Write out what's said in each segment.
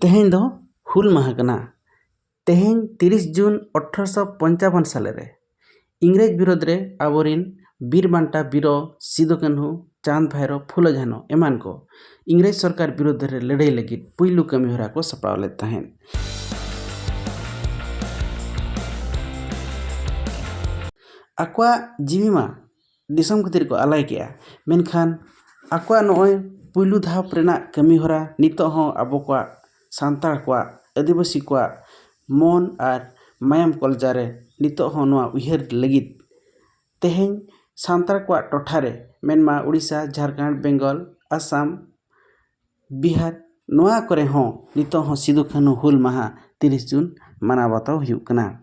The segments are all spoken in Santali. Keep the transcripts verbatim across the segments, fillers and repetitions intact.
ᱛᱮᱦᱮᱧ ᱫᱚ ᱦᱩᱞ ᱢᱟᱦᱟ ᱠᱟᱱᱟ᱾ ᱛᱮᱦᱮᱧ ᱛᱤᱨᱤᱥ ᱡᱩᱱ ᱟᱴᱷᱨᱚᱥᱚ ᱯᱚᱧᱪᱟᱵᱚᱱ ᱥᱟᱞᱮ ᱨᱮ ᱤᱝᱨᱮᱡᱽ ᱵᱤᱨᱳᱫᱷ ᱨᱮ ᱟᱵᱚᱨᱤᱱ ᱵᱤᱨ ᱵᱟᱱᱴᱟ ᱵᱤᱨᱚ ᱥᱤᱫᱩ ᱠᱟᱹᱱᱦᱩ, ᱪᱟᱸᱫᱽ ᱵᱷᱟᱭᱨᱚ, ᱯᱷᱩᱞᱳ ᱡᱷᱟᱱᱚ ᱮᱢᱟᱱ ᱠᱚ ᱤᱝᱨᱮᱡᱽ ᱥᱚᱨᱠᱟᱨ ᱵᱤᱨᱳᱫᱷ ᱨᱮ ᱞᱟᱹᱲᱦᱟᱹᱭ ᱞᱟᱹᱜᱤᱫ ᱯᱩᱭᱞᱩ ᱠᱟᱹᱢᱤ ᱦᱚᱨᱟ ᱠᱚ ᱥᱟᱯᱲᱟᱣ ᱞᱮᱫ ᱛᱟᱦᱮᱸᱫ᱾ ᱟᱠᱚᱣᱟᱜ ᱡᱤᱣᱤ ᱢᱟ ᱫᱤᱥᱚᱢ ᱠᱷᱟᱹᱛᱤᱨ ᱠᱚ ᱟᱞᱟᱭ ᱠᱮᱜᱼᱟ, ᱢᱮᱱᱠᱷᱟᱱ ᱟᱠᱚᱣᱟᱜ ᱱᱚᱜᱼᱚᱭ ᱯᱩᱭᱞᱩ ᱫᱷᱟᱯ ᱨᱮᱱᱟᱜ ᱠᱟᱹᱢᱤ ᱦᱚᱨᱟ ᱱᱤᱛᱚᱜ ᱦᱚᱸ ᱟᱵᱚ ᱠᱚᱣᱟᱜ ᱥᱟᱱᱛᱟᱲ ᱠᱚᱣᱟᱜ, ᱟᱹᱫᱤᱵᱟᱹᱥᱤ ᱠᱚᱣᱟᱜ ᱢᱚᱱ ᱟᱨ ᱢᱟᱭᱟᱢ ᱠᱚᱞᱡᱟ ᱨᱮ ᱱᱤᱛᱚᱜ ᱦᱚᱸ ᱱᱚᱣᱟ ᱩᱭᱦᱟᱹᱨ ᱞᱟᱹᱜᱤᱫ ᱛᱮᱦᱮᱧ ᱥᱟᱱᱛᱟᱲ ᱠᱚᱣᱟᱜ ᱴᱚᱴᱷᱟ ᱨᱮ ᱢᱮᱱᱢᱟ ᱩᱲᱤᱥᱥᱟ, ᱡᱷᱟᱲᱠᱷᱚᱸᱰ, ᱵᱮᱝᱜᱚᱞ, ᱟᱥᱟᱢ, ᱵᱤᱦᱟᱨ, ᱱᱚᱣᱟ ᱠᱚᱨᱮ ᱦᱚᱸ ᱱᱤᱛᱚᱜ ᱦᱚᱸ ᱥᱤᱫᱩ ᱠᱟᱹᱱᱦᱩ ᱦᱩᱞ ᱢᱟᱦᱟ ᱛᱤᱨᱤᱥ ᱡᱩᱱ ᱢᱟᱱᱟᱣ ᱵᱟᱛᱟᱣ ᱦᱩᱭᱩᱜ ᱠᱟᱱᱟ᱾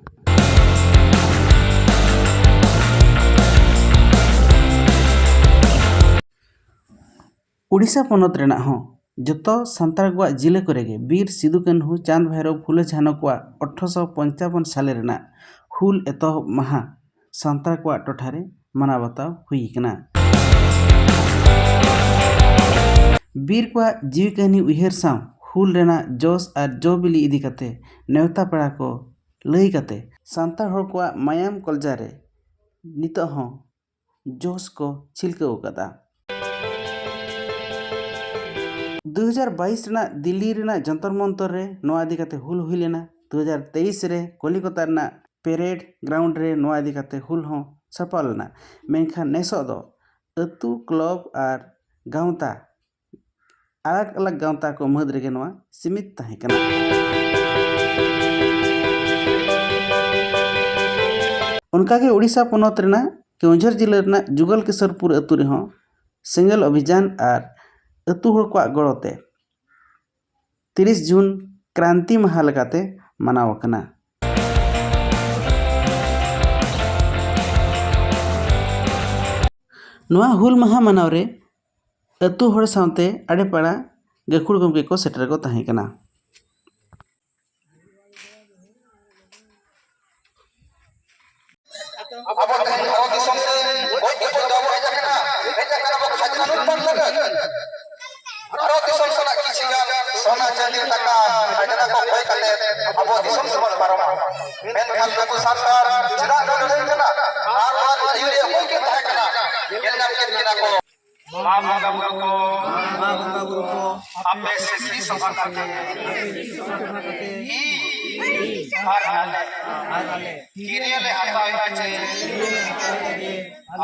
ᱩᱲᱤᱥᱥᱟ ᱯᱚᱱᱚᱛ ᱨᱮᱱᱟᱜ ᱦᱚᱸ ᱡᱚᱛᱚ ᱥᱟᱱᱛᱟᱲ ᱠᱚᱣᱟᱜ ᱡᱤᱞᱟᱹ ᱠᱚᱨᱮ ᱜᱮ ᱵᱤᱨ ᱥᱤᱫᱩ ᱠᱟᱹᱱᱦᱩ, ᱪᱟᱸᱫᱽ ᱵᱷᱟᱭᱨᱚ, ᱯᱷᱩᱞᱳ ᱡᱷᱟᱱᱚ ᱠᱚᱣᱟᱜ ᱟᱴᱷᱨᱚᱥᱚ ᱯᱚᱧᱪᱟᱵᱚᱱ ᱥᱟᱞᱮ ᱨᱮᱱᱟᱜ ᱦᱩᱞ ᱮᱛᱚᱦᱚᱵ ᱢᱟᱦᱟ ᱥᱟᱱᱛᱟᱲ ᱠᱚᱣᱟᱜ ᱴᱚᱴᱷᱟ ᱨᱮ ᱢᱟᱱᱟᱣ ᱵᱟᱛᱟᱣ ᱦᱩᱭ ᱠᱟᱱᱟ᱾ ᱵᱤᱨ ᱠᱚᱣᱟᱜ ᱡᱤᱣᱤ ᱠᱟᱹᱦᱱᱤ ᱩᱭᱦᱟᱹᱨ ᱥᱟᱶ ᱦᱩᱞ ᱨᱮᱱᱟᱜ ᱡᱚᱥ ᱟᱨ ᱡᱚ ᱵᱤᱞᱤ ᱤᱫᱤ ᱠᱟᱛᱮ ᱱᱮᱣᱛᱟ ᱯᱮᱲᱟ ᱠᱚ ᱞᱟᱹᱭ ᱠᱟᱛᱮ ᱥᱟᱱᱛᱟᱲ ᱦᱚᱲ ᱠᱚᱣᱟᱜ ᱢᱟᱭᱟᱢ ᱠᱚᱞᱡᱟ ᱨᱮ ᱱᱤᱛᱚᱜ ᱦᱚᱸ ᱡᱳᱥ ᱠᱚ ᱪᱷᱤᱞᱠᱟᱹᱣ ᱟᱠᱟᱫᱟ᱾ ᱫᱩ ᱦᱟᱡᱟᱨ ᱵᱟᱭᱤᱥ ᱨᱮᱱᱟᱜ ᱫᱤᱞᱞᱤ ᱨᱮᱱᱟᱜ ᱡᱚᱱᱛᱚᱨ ᱢᱚᱱᱛᱚᱨ ᱨᱮ ᱱᱚᱣᱟ ᱤᱫᱤ ᱠᱟᱛᱮ ᱦᱩᱞ ᱦᱩᱭ ᱞᱮᱱᱟ᱾ ᱫᱩ ᱦᱟᱡᱟᱨ ᱛᱮᱭᱤᱥ ᱨᱮ ᱠᱚᱞᱤᱠᱚᱛᱟ ᱨᱮᱱᱟᱜ ᱯᱮᱨᱮᱰ ᱜᱨᱟᱣᱩᱱᱰ ᱨᱮ ᱱᱚᱣᱟ ᱤᱫᱤ ᱠᱟᱛᱮ ᱦᱩᱞ ᱦᱚᱸ ᱥᱟᱯᱲᱟᱣ ᱞᱮᱱᱟ᱾ ᱢᱮᱱᱠᱷᱟᱱ ᱱᱮᱥᱚᱜ ᱫᱚ ᱟᱹᱛᱩ, ᱠᱞᱚᱵᱽ ᱟᱨ ᱜᱟᱶᱛᱟ, ᱟᱞᱟᱜᱽ ᱟᱞᱟᱜᱽ ᱜᱟᱶᱛᱟ ᱠᱚ ᱢᱟᱹᱫᱽ ᱨᱮᱜᱮ ᱱᱚᱣᱟ ᱥᱤᱢᱤᱛ ᱛᱟᱦᱮᱸ ᱠᱟᱱᱟ᱾ ᱚᱱᱠᱟᱜᱮ ᱳᱰᱤᱥᱟ ᱯᱚᱱᱚᱛ ᱨᱮᱱᱟᱜ ᱠᱮᱣᱚᱱᱡᱷᱚᱨ ᱡᱤᱞᱟᱹ ᱨᱮᱱᱟᱜ ᱡᱩᱜᱚᱞ ᱠᱤᱥᱳᱨᱯᱩᱨ ᱟᱹᱛᱩ ᱨᱮᱦᱚᱸ ᱥᱮᱸᱜᱮᱞ ᱚᱵᱷᱤᱡᱟᱱ ᱟᱨ ᱟᱹᱛᱩ ᱦᱚᱲ ᱠᱚᱣᱟᱜ ᱜᱚᱲᱚ ᱛᱮ ᱛᱤᱨᱤᱥ ᱡᱩᱱ ᱠᱨᱟᱱᱛᱤ ᱢᱟᱦᱟ ᱞᱮᱠᱟᱛᱮ ᱢᱟᱱᱟᱣ ᱟᱠᱟᱱᱟ᱾ ᱱᱚᱣᱟ ᱦᱩᱞ ᱢᱟᱦᱟ ᱢᱟᱱᱟᱣ ᱨᱮ ᱟᱹᱛᱩ ᱦᱚᱲ ᱥᱟᱶᱛᱮ ᱟᱲᱮᱯᱟᱲᱟ ᱜᱟᱹᱠᱷᱩᱲ ᱜᱚᱢᱠᱮ ᱠᱚ ᱥᱮᱴᱮᱨ ᱠᱚ ᱛᱟᱦᱮᱸ ᱠᱟᱱᱟ᱾ ᱟᱵᱚ ᱛᱮᱦᱮᱧ ᱵᱷᱟᱨᱚᱛ ᱫᱤᱥᱚᱢ ᱛᱮ ᱜᱚᱡ ᱜᱚᱯᱚᱡ ᱫᱚ ᱟᱵᱚ ᱦᱮᱡ ᱟᱠᱟᱱᱟ, ᱦᱮᱡ ᱟᱠᱟᱱᱟ ᱵᱚ ᱠᱷᱟᱡᱽᱱᱟ ᱞᱩᱴᱯᱟᱴ ᱞᱟᱹᱜᱤᱫ᱾ ᱵᱷᱟᱨᱚᱛ ᱫᱤᱥᱚᱢ ᱠᱷᱚᱱᱟᱜ ᱠᱤᱪᱷᱤ ᱜᱟᱱ ᱥᱚᱱᱟ ᱪᱟᱸᱫᱤ ᱴᱟᱠᱟ ᱠᱷᱟᱡᱽᱱᱟ ᱠᱚ ᱠᱚᱭ ᱠᱟᱛᱮ ᱟᱵᱚ ᱫᱤᱥᱚᱢ ᱥᱮᱵᱚᱱ ᱯᱟᱨᱚᱢᱟ᱾ ᱢᱮᱱᱠᱷᱟᱱ ᱱᱩᱠᱩ ᱥᱟᱱᱛᱟᱲ ᱪᱮᱫᱟᱜ ᱠᱚ ᱞᱟᱹᱲᱦᱟᱹᱭ ᱠᱟᱱᱟ? ᱟᱨ ᱱᱚᱣᱟ ᱟᱹᱭᱩᱨᱤᱭᱟᱹ ᱚᱠᱚᱭ ᱠᱤᱱ ᱛᱟᱦᱮᱸ ᱠᱟᱱᱟ? ᱧᱮᱞ ᱧᱟᱢ ᱠᱮᱫ ᱠᱤᱱᱟ ᱠᱚ᱾ ᱢᱟ ᱵᱚᱸᱜᱟ ᱵᱩᱨᱩ ᱠᱚ, ᱢᱟ ᱵᱚᱸᱜᱟ ᱵᱩᱨᱩ ᱠᱚ, ᱟᱯᱮ ᱥᱟᱹᱠᱷᱤ ᱥᱚᱵᱷᱟ ᱠᱟᱛᱮ, ᱟᱯᱮ ᱥᱟᱹᱠᱷᱤ ᱥᱚᱵᱷᱟ ᱠᱟᱛᱮ, ᱤᱧ ᱟᱨ ᱟᱞᱮ, ᱟᱨ ᱟᱞᱮ, ᱠᱤᱨᱭᱟᱹ ᱞᱮ ᱦᱟᱛᱟᱣᱮᱫᱼᱟ ᱡᱮ, ᱠᱤᱨᱭᱟᱹ ᱞᱮ ᱦᱟᱛᱟᱣᱮᱫᱼᱟ ᱡᱮ,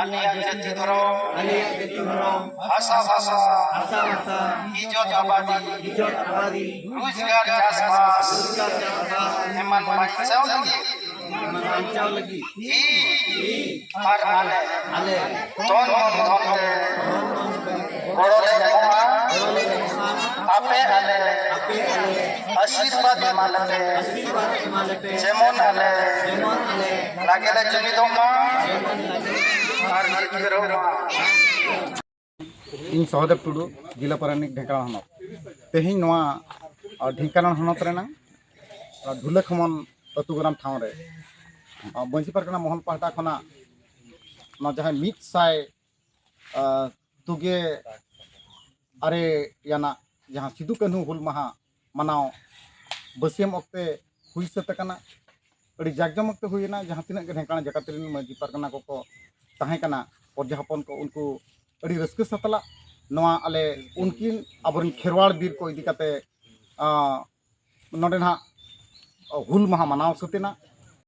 ᱟᱞᱮᱭᱟᱜ ᱡᱟᱹᱛᱤ ᱫᱷᱚᱨᱚᱢ, ᱟᱞᱮᱭᱟᱜ ᱡᱟᱹᱛᱤ ᱫᱷᱚᱨᱚᱢ, ᱵᱷᱟᱥᱟ ᱵᱷᱟᱥᱟ, ᱵᱷᱟᱥᱟ ᱵᱷᱟᱥᱟ, ᱤᱡᱽᱡᱚᱛ ᱟᱵᱟᱫᱤ, ᱤᱡᱽᱡᱚᱛ ᱟᱵᱟᱫᱤ, ᱨᱳᱡᱽᱜᱟᱨ ᱪᱟᱥᱵᱟᱥ, ᱨᱳᱡᱽᱜᱟᱨ ᱪᱟᱥᱵᱟᱥ, ᱮᱢᱟᱱ ᱵᱟᱧᱪᱟᱣ ᱞᱟᱹᱜᱤᱫ, ᱮᱢᱟᱱ ᱵᱟᱧᱪᱟᱣ ᱞᱟᱹᱜᱤᱫ, ᱤᱧ ᱟᱨ ᱟᱞᱮ, ᱟᱞᱮ, ᱛᱚᱱ ᱢᱚᱱ ᱫᱷᱚᱱ ᱛᱮ ᱜᱚᱲᱚ ᱞᱮ ᱮᱢᱚᱜᱼᱟ᱾ ᱟᱯᱮ ᱟᱞᱮ ᱟᱥᱤᱨᱵᱟᱫᱽ ᱮᱢᱟ ᱞᱮᱯᱮ, ᱡᱮᱢᱚᱱ ᱟᱞᱮ ᱞᱟᱜᱮ ᱞᱮ ᱡᱩᱢᱤᱫᱚᱜ ᱢᱟ ᱟᱨ ᱡᱤᱛᱠᱟᱹᱨᱚᱜ ᱢᱟ᱾ ᱤᱧ ᱥᱚᱦᱚᱫᱮᱵ ᱴᱩᱰᱩ, ᱡᱤᱞᱟ ᱯᱟᱨᱟᱱᱤᱠ, ᱰᱷᱮᱸᱠᱟᱱᱟᱞ ᱦᱚᱱᱚᱛ᱾ ᱛᱮᱦᱮᱧ ᱱᱚᱣᱟ, ᱟ, ᱰᱷᱮᱸᱠᱟᱱᱟᱞ ᱦᱚᱱᱚᱛ ᱨᱮᱱᱟᱜ, ᱟ, ᱰᱷᱩᱞᱟᱹᱠᱷᱚᱢᱚᱱ ᱟᱹᱛᱩ ᱜᱚᱨᱟᱢ ᱴᱷᱟᱶ ᱨᱮ, ᱟ, ᱢᱟᱹᱡᱷᱤ ᱯᱟᱨᱜᱟᱱᱟ ᱢᱚᱦᱚᱞ ᱯᱟᱦᱴᱟ ᱠᱷᱚᱱᱟᱜ ᱱᱚᱣᱟ ᱡᱟᱦᱟᱸ ᱢᱤᱫ ᱥᱟᱭ ᱟᱨ ᱛᱩᱜᱮ ᱟᱨᱮ ᱭᱟᱱᱟᱜ ᱡᱟᱦᱟᱸ ᱥᱤᱫᱩ ᱠᱟᱹᱱᱦᱩ ᱦᱩᱞ ᱢᱟᱦᱟ ᱢᱟᱱᱟᱣ ᱵᱟᱹᱥᱭᱟᱹᱢ ᱚᱠᱛᱮ ᱦᱩᱭ ᱥᱟᱹᱛ ᱟᱠᱟᱱᱟ᱾ ᱟᱹᱰᱤ ᱡᱟᱠ ᱡᱚᱢᱚᱠ ᱛᱮ ᱦᱩᱭᱮᱱᱟ᱾ ᱡᱟᱦᱟᱸ ᱛᱤᱱᱟᱹᱜ ᱜᱮ ᱰᱷᱮᱸᱠᱟᱱᱟ ᱡᱟᱠᱟᱛ ᱨᱮᱱ ᱢᱟᱹᱡᱷᱤ ᱯᱟᱨᱜᱟᱱᱟ ᱠᱚᱠᱚ ᱛᱟᱦᱮᱸ ᱠᱟᱱᱟ, ᱯᱨᱚᱡᱟ ᱦᱚᱯᱚᱱ ᱠᱚ, ᱩᱱᱠᱩ ᱟᱹᱰᱤ ᱨᱟᱹᱥᱠᱟᱹ ᱥᱟᱛᱞᱟᱜ ᱱᱚᱣᱟ ᱟᱞᱮ ᱩᱱᱠᱤᱱ ᱟᱵᱚᱨᱮᱱ ᱠᱷᱮᱨᱣᱟᱲ ᱵᱤᱨ ᱠᱚ ᱤᱫᱤ ᱠᱟᱛᱮ, ᱟᱸ, ᱱᱚᱰᱮ ᱱᱟᱦᱟᱜ ᱦᱩᱞ ᱢᱟᱦᱟ ᱢᱟᱱᱟᱣ ᱥᱟᱹᱛ ᱮᱱᱟ᱾